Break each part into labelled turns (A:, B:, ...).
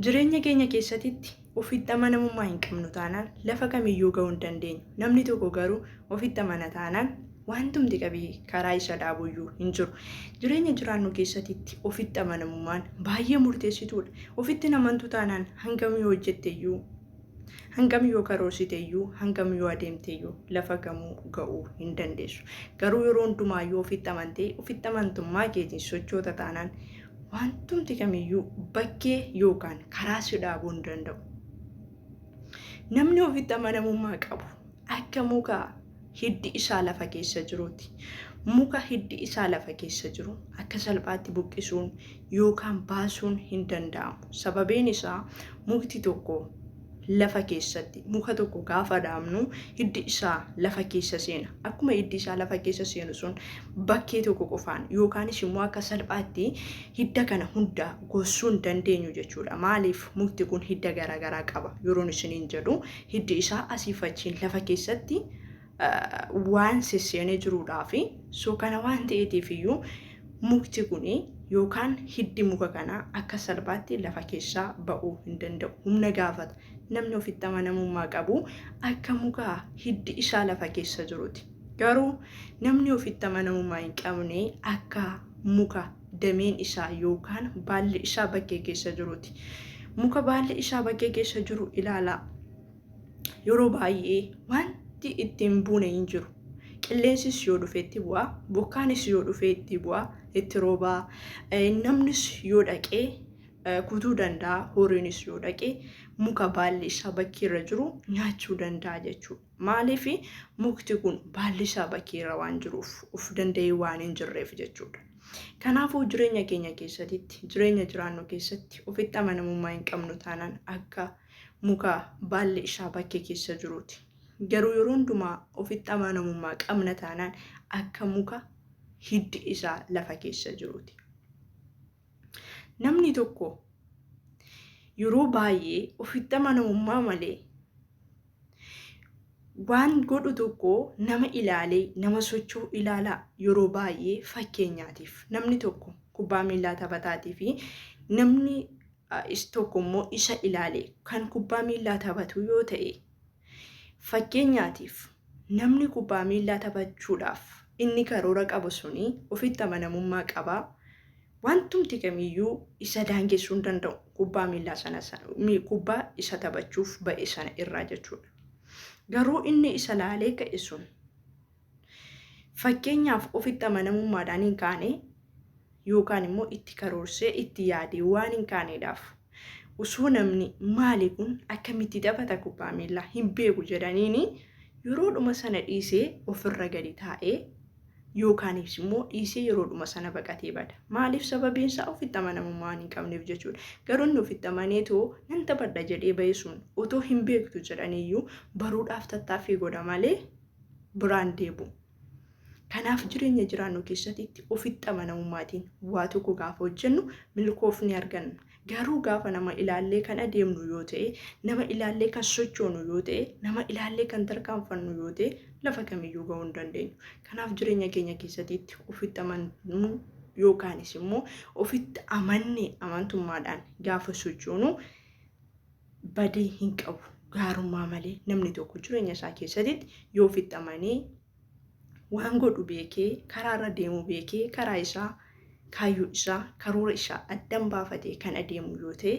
A: Jireenya keenya keessatitti ofitti amanamummaa hin qabnu taanaan lafa kamiyyuu ga'uu hin dandeenyu. Namni tokko garuu ofitti amana taanaan wantumti qabee karaa isa dhaabuyyuu hin jiru. Jireenya jiraannu keessatitti ofitti amanamummaan baay'ee murteessituudha. Ofitti hin amantu taanaan hangam yoo hojjetteyyuu, hangam yoo karoorsiteyyuu, hangam yoo adeemteyyuu lafa kamuu ga'uu hin dandeessu. Garuu yeroo hundumaayyuu ofitti amantee ofitti amantummaa keetiin sochoota taanaan wantumti kamiyyuu bakkee yookaan karaa si dhaabuu hin danda'u. Namni ofitti amanamummaa qabu akka muka hiddi isaa lafa keessa jiruuti. Muka hiddi isaa lafa keessa jiru akka salphaatti buqqisuun yookaan baasuun hin danda'amu. Sababiin isaa mukti tokko lafa keessatti muka tokko gaafa dhaabnu hiddi isaa lafa keessa seena. Akkuma hiddi isaa lafa keessa seenu sun bakkee tokko qofaan yookaanis immoo akka salphaatti hidda kana hunda gossuu hin dandeenyu jechuudha. Maaliif mukti kun hidda garaagaraa qaba yeroon isiniin jedhu hiddi isaa asiif achiin lafa keessatti waan sesseenee jiruudhaa fi so kana waan ta'eetiif iyyuu mukti kun yookaan hiddi muka kanaa akka salphaatti lafa keessaa ba'uu hin danda'u. Humna gaafata. Namni ofitti amanamummaa qabu akka muka hiddi isaa lafa keessa jiruuti. Garuu namni ofitti amanamummaa hin qabne akka muka dameen isaa yookaan baalli isaa bakkee keessa jiruuti. Muka baalli isaa bakkee keessa jiru ilaalaa. Yeroo baay'ee wanti ittiin buune hin jiru. Qilleensis yoo dhufe itti bu'a, bokkaanis yoo dhufe itti bu'a, itti roobaa, namnis yoo dhaqee kutuu danda'a, horiinis yoo dhaqee muka baalli isaa bakkee irra jiru nyaachuu danda'a jechuudha. Maaliif mukti kun baalli isaa bakkee irra waan jiruuf of danda'ee waan hin jirreef jechuudha. Kanaafuu jireenya keenya keessatti, jireenya jiraannu keessatti ofitti amanamummaa hin qabnu taanaan akka muka baalli isaa bakkee keessa jiruuti. Garuu yeroo hundumaa ofitti amanamummaa qabna taanaan akka muka hiddi isaa lafa keessa jiruuti. Namni tokko yeroo baay'ee ofitti amanamummaa malee waan godhu tokko nama ilaalee nama socho'u ilaalaa yeroo baay'ee fakkeenyaatiif namni tokko kubbaa miillaa taphataatii fi namni tokko immoo isa ilaalee kan kubbaa miillaa taphatu yoo ta'e fakkeenyaatiif namni kubbaa miillaa taphachuudhaaf inni karoora qabu suni ofitti amanamummaa qaba. Wantumti kamiyyuu isa daangessuu hin danda'u kubbaa miillaa sana kubbaa isa taphachuuf ba'e sana irraa jechuudha. Garuu inni isa laalee ka'e sun fakkeenyaaf ofitti amanamummaadhaan hin kaane yookaan immoo itti karoorsee itti yaadee waan hin kaaneedhaaf osoo namni maali kun akkamitti taphata kubbaa miillaa hin beeku jedhaniini yeroodhuma sana dhiisee ofirra gadi taa'ee yookaanis immoo dhiisee yeroodhuma sana baqatee bada. Maaliif sababiin isaa ofitti amanamummaa waan hin qabneef jechuudha. Garuu inni ofitti amaneetoo nan taphadha jedhee ba'e sun otoo hin beektu jedhaniiyyuu baruudhaaf tattaaffii godha malee biraan deebi'u. Kanaaf jireenya jiraannu keessatti ofitti amanamummaatiin waa tokko gaafa hojjennu milkoofni arganna. Garuu gaafa nama ilaallee kan adeemnu yoo ta'e, nama ilaallee kan sochoonu yoo ta'e, nama ilaallee kan tarkaanfannu yoo ta'e lafa kamiyyuu ga'uu hin dandeenyu. Kanaaf jireenya keenya keessatti ofitti amanuu yookaanis immoo ofitti amannee amantummaadhaan gaafa sochoonu badii hin qabu. Gaarummaa malee namni tokko jireenya isaa keessatti yoo ofitti amanee waan godhu beekee karaarra deemu beekee karaa isaa kaayyoo isaa karoora isaa addan baafatee kan adeemu yoo ta'e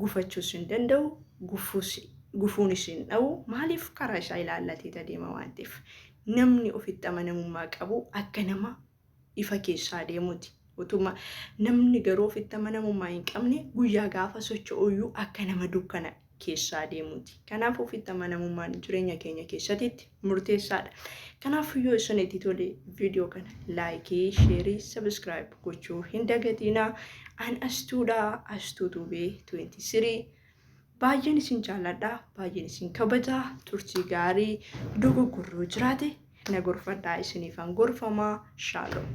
A: gufachuus hin danda'u gufuunis hin dha'u maaliif karaa isaa ilaallatee adeema waan ta'eef namni ofitti amanamummaa qabu akka nama ifa keessaa deemuuti. Utuma namni garuu ofitti amanamummaa hin qabne guyyaa gaafa socho'uyyuu akka nama dukkana keessaa deemuuti. Kanaaf ofitti amanamummaan jireenya keenya keessatti murteessaadha. Kanaaf yoo isinitti tole viidiyoo kana like, share, subscribe gochuu hin dagatinaa. An Astuudha, Astuu Tuubee 23. Baay'een isin jaalladha, baay'een isin kabaja, turtii gaarii dogoggorroo jiraate na gorfadhaa isiniifan gorfamaa. Shalom.